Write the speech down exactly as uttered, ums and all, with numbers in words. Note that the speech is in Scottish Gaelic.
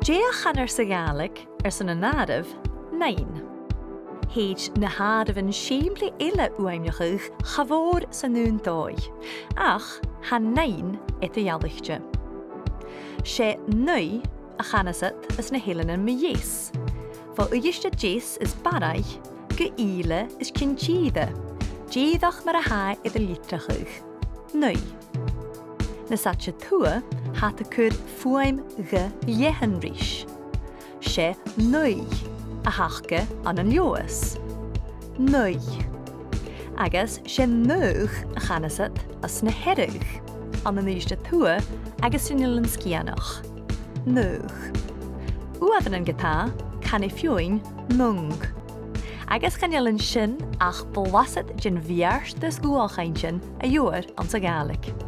Dè a chanar sa Ghàidhlig airson an àireamh nine? Thèid na h-àireamhan sìmplidh eile fhuaimneachadh cha mhòr san aon dòigh, ach tha nine eadar-dhealaichte. 'S e naoi a chanas iad anns na h-Eileanan mu Dheas, bho Uibhist a Deas is Barraigh gu Ìle is Cinn Tìre, dìreach mar a tha e air a litreachadh, naoi. Nas fhaide tuath, tha iad a' cur fuaim gh leathann ris. 'S e naoigh a th' aca ann an Leòdhas. Naoigh. Agus 's e naogh a chanas iad anns na Hearadh, ann an Uibhist a Tuath agus san Eilean Sgitheanach. Naogh. Uaireannan ge-tà, canaidh feadhainn nong. Agus chan eil an sin ach blasad den bheartas dhualchainntean a gheibhear anns a' Ghàidhlig.